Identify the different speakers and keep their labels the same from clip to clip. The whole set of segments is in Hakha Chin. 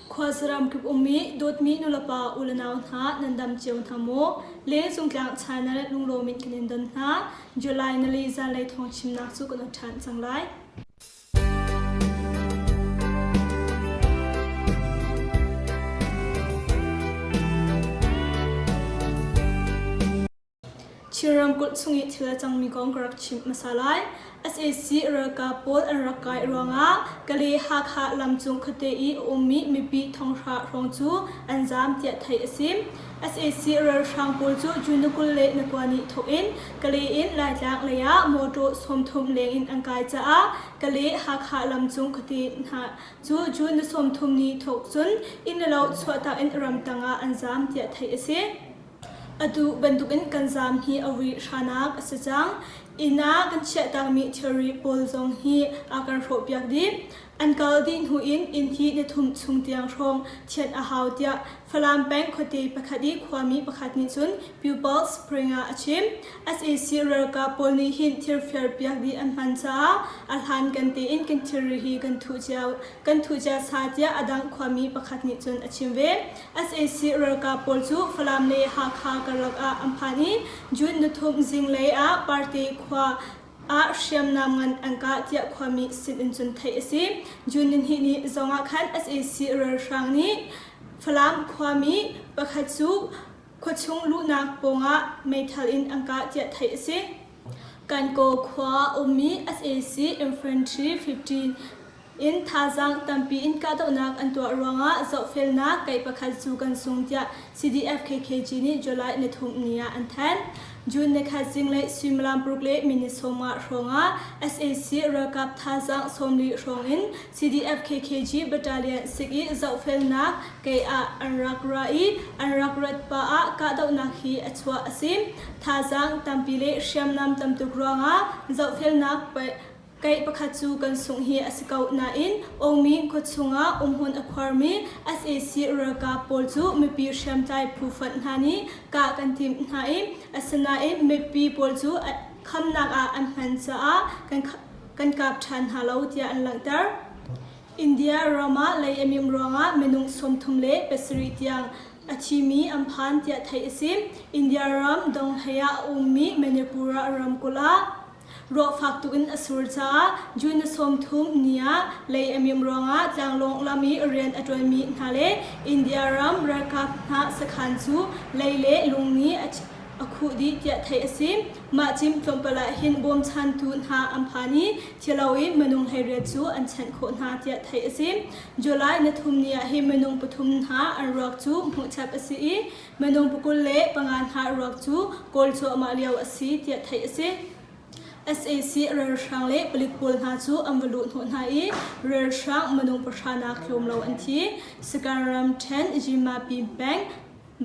Speaker 1: Khuasaram kip ummi dawtmi nulepa ulenau hna nan dam cio hna maw? Le Zungtlang Channel lunglawm in kan in don hna. July nali zanlei thawng chimnak cu kan on ṭhan cang lai. Chin ramkulh chung i thil a cangmi kong ka rak chimh hmasa lai. Sac ralkap pawl an rak kai ruangah Kale-Hakha lamcung khuate i a ummi mipi thonghra hrawng cu an zaam tiah theih a si. Sac ralhrang pawl cu June 29 ni thawk in Kale in Laitlang lei ah mawṭaw 30 leng in an kai caah Kale-Hakha lamcung khuate hna cu June 30 ni thawk cun inn le lo chuahtak in ramtang ah an zaam tiah theih a si. Atu bantukin kan zaam hi a rih hranak a si cang. Inn ah kan chiahtakmi thilri pawl zong hi a kan hrawhpiak dih. An kal dih hnu in inn hi nithum chung tiang hrawng thianh a hau tiah Falam peng khuate pakhat i khuami pakhat nih cun Pupil Spring ah a chim. Sac ralkap pawl nih hin thil firpiak dih an hman caah a hlankan tein kan thilri hi kan thuh cia kan thuh cia sa tiah a dang khuami pakhat nih cun a chim ve. Sac ralkap pawl cu Falam le Hakha karlak ah an phan i June nithum zinglei ah Parte khua ah hriamnam ngan an kah tiah khuami sinin cun theih a si. June nihnih ni zongah khan sac ralhrang nih Falam khuami pakhat cu khuachung luhnak pawngah meithal in an kah tiah theih a si. Kankaw khua ummi sac Infantry 15 in thazaang tampi in kahdohnak an tuah ruangah zohfelnak keih pakhat cu kan sung tiah CDF-KKG nih July nithum ni ah an thanh. June nikhat zinglei suimilam paruk le minute 50 hrawngah sac ralkap thazaang 40 hrawng in CDF-KKG battalion sik i zohfelnak keih ah an rak ra i an rak rat pah ah kahdohnak hi a chuah a si. Thazaang tampi le hriamnam tamtuk ruangah zohfelnak Keih pakhat cu kan sungh hi a si ko nain Ongmi khuachung ah umhmun a khuarmi sac ralkap pawl cu mipi hriamtlai phu fonh hna nih kah kan timh hna i asinain mipi pawl cu khamnak ah an hman caah kan kan kap ṭhan hna lo tiah an langhter. India ram ah lei a mimh ruangah minung 37 tiang a thimi an phan tiah theih a si. India ram donghlei ah a ummi Manipur ramkulh ah Ruah fak tuk in a sur caah June 30 ni ah lei a mim ruangah tlanglawng lam i rian a ṭuanmi hna le India ram ralkap hna sakhan cu lei le lung nih a khuh dih tiah theih a si. Mah cim tlawmpal ah hin bawmchantu hna an phan i thilo in minung 18 cu an chanh khawh hna tiah theih a si. July nithum ni ah hin minung pathum hna an ruak cu hmuhchap a si i Minung pakul le panga hna ruak cu kawl cuahmah lio a si tiah theih a si. Sac ralhrang le palik pawl hna cu an va luh hnawh hna i ralhrang minung pahra nak tlawm lo an thi. Sagaing ramṭhen Jimapi peng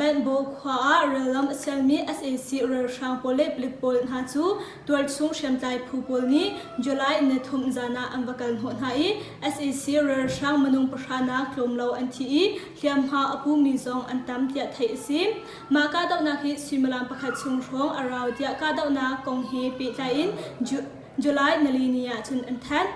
Speaker 1: Banhbo khua ah rallam a sialmi sac ralhrang pawl le palik pawl hna cu tualchung hriamtlai phu pawl nih July nithum zan ah an va kal hnawh hna i sac ralhrang minung pahra nak tlawm lo an thi i hliamhma a pumi zong an tam tiah theih a si. Mah kahdohnak hi suimilam pakhat chung hrawng a rau tiah kahdohnak kong he pehtlai in July nali ni ah cun an thanh.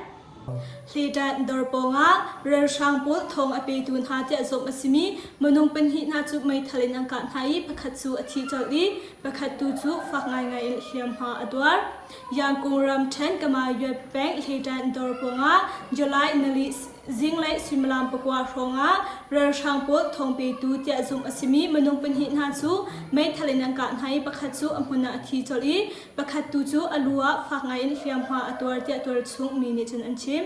Speaker 1: Hleṭan dawr pawngah ralhrang pawl thawng a petu hna tiah zumh a simi minung pahnih hna cu meithal in an kah hna i pakhat cu a thi colh i pakhat tu cu fak ngaingai in hliamhma a tuar. Yangkung ramṭhen Kamayuat peng Hleṭan dawr pawngah July nali Zinglei suimilam pakua hrawngah ralhrang pawl thawngpetu tiah zumh a simi minung pahnih hna cu meithal in an kah hna i pakhat cu a hmun ah a thi colh i pakhat tu cu a lu ah fak ngaiin hliamhma a tuar tiah tualchung mi nih cun an chim.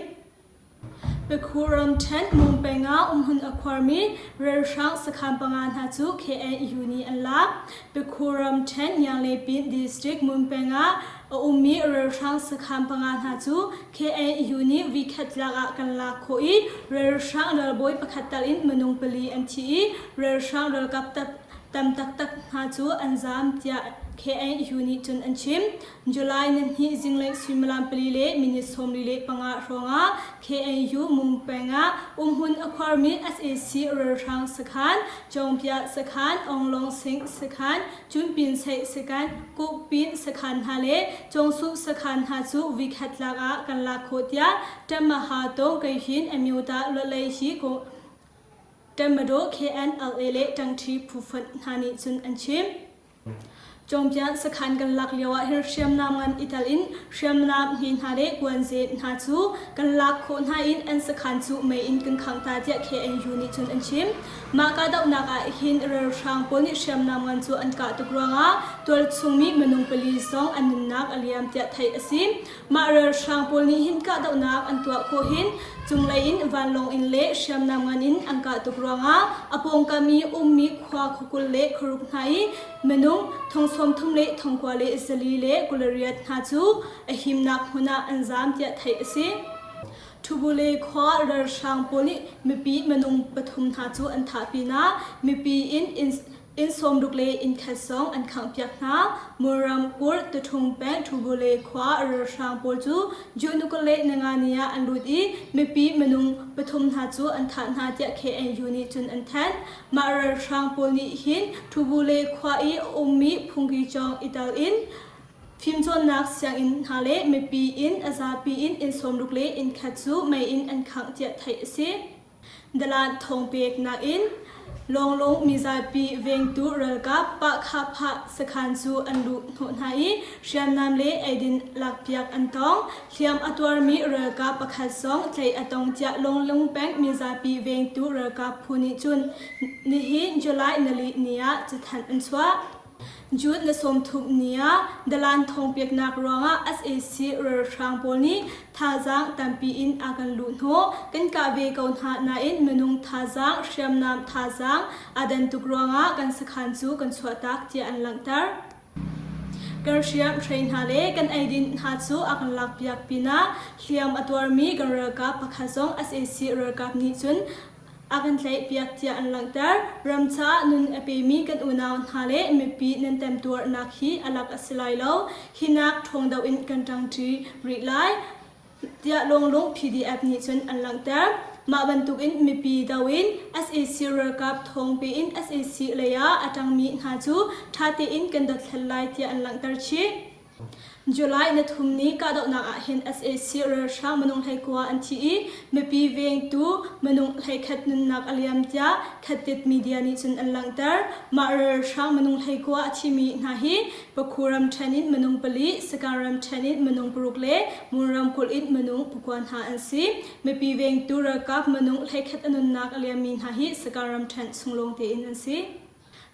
Speaker 1: Pekhu ramṭhen Mung peng ah umhmun a khuarmi ralhrang sakhan panga hna cu KNU nih an lak. Pekhu ramṭhen Ngianglepin district Mun peng ah a ummi ralhrang sakhan panga hna cu KNU nih vikhat tlak ah kan lak khawh i ralhrang ralbawi pakhat tal in minung pali an thi i ralhrang ralkap tam taktak hna cu an zaam tiah KNU nih cun an chim. July nihnih zinglei suimilam pali le minute 45 hrawngah KNU Mung peng ah umhmun a khuarmi sac ralhrang sakhan, Cawngpia sakhan, Aung Sing sakhan, Cunpin Seih sakhan, Kukpin sakhan hna le Cawngsuh sakhan hna cu vikhat tlak ah kan lak khawh tiah Ṭamaha Tawng Keihin Amyota Luahlei hi. Tatmadaw KNLA le ṭangṭhi phu fonh hna nih cun an chim. Cawngpian sakhan kan lak lio ah hin hriamnam ngan i tel in hriamnam hme hna le kuanze hna cu kan lak khawh hna in an sakhan cu mei in kan khangh ta tiah KNU nih cun an chim. Mah kahdohnak ah hin ralhrang pawl nih hriamnam ngan cu an kah tuk ruangah tualchung mi minung pali zong an nunnak a liam tiah theih a si. Mah ralhrang pawl nih hin kahdohnak an tuah khawh hin cunglei in vanlawng in le hriamnam ngan in an kah tuk ruangah a pawngkam i ummi khua khuakul le khuaruk hna i minung thong 30 le thongkua le zali le 28 hna cu a himnak hmun ah an zaam tiah theih a si. Thubule khua ralhrang pawl nih mipi minung pathum hna cu an thah pinah mipi in Inn sawmruk le inn khat zong an khanghpiak hna. Mawram kulh Tuṭhung peng Ṭhubule khua ralhrang pawl cu June 20 le ninga ni ah an lut i mipi minung pathum hna cu an thah hna tiah KNU nih cun an thanh. Mah ralhrang pawl nih hin Ṭhubule khua i a ummi phungki cawng i tal in fimcawnnak sianginn hna le mipi inn a zapi in inn sawmruk le inn khat cu mei in an khangh tiah theih a si. Dalan thawngpeknak in Lawnglung mizapi vengtu ralkap Pahkhahphah sakhan cu an luh hnawh hna i hriamnam le eidin lakpiak an tong. Hliam a tuarmi ralkap pakhat zong tlaih a tong tiah Lawnglung peng mizapi vengtu ralkap phu nih cun nihin July nali ni ah cathanh an chuah. June na 30 ni ah dalan thawngpeknak ruangah sac ralhrang pawl nih thazaang tampi in a kan luh hnawh. Kan kah ve ko hna nain minung thazaang, hriamnam thazaang aa dan tuk ruangah kan sakhan cu kan chuahtak tiah an langhter. Kan hriam hrei hna le kan eidin hna cu a kan lakpiak pinah hliam a tuarmi kan ralkap pakhat zong sac ralkap nih cun a kan tlaihpiak tiah an langhter. Ram caah nun a pemi kan unau hna le mipi nan temtuarnak hi a lak a si lai lo. Hinak ṭhawng deuh in kan ṭangṭi rih lai tiah Lawnglung PDF nih cun an langhter. Mah bantukin mipi do in sac ralkap thawng pe in sac lei ah a ṭangmi hna cu ṭha tein kan dothlat lai tiah an langhter chih. July na thum ni kahdohnak ah hin sac ralhrang minung 19 an thi i mipi vengtu minung 11 nunnak a liam tiah Khatit media nih cun an langhter. Mah ralhrang minung 19 a thimi hna hi Pakhu ramṭhen in minung pali, Sagaing ramṭhen in minung paruk le Mon ramkulh in minung pakua hna an si. Mipi vengtu ralkap minung 11 a nunnak a liammi hna hi Sagaing ramṭhen chung lawng tein an si.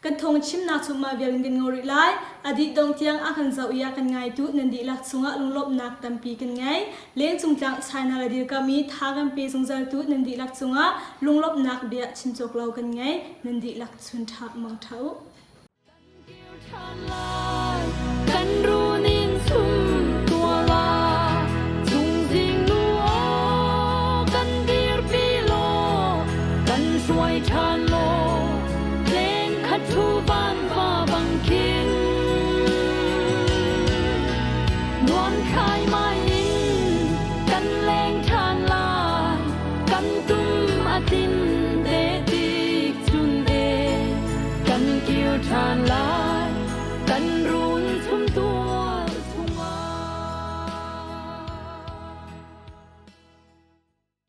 Speaker 1: Kan thawngchimnak cu mah vial in kan ngol rih lai. A dih dong tiang a kan zoh i a kan ngaitu nan dihlak cungah lunglawmhnak tampi kan ngei. Lengcung tlang China le dirkamh i tha kan pe zungzaltu nan dihlak cungah lunglawmhnak bia chim cawk lo kan ngei. Nan dihlak chun ṭha mang ṭha u.
Speaker 2: Kan runin sum tuala chungzing nu aw kan dirpi law kan hruai ṭhan.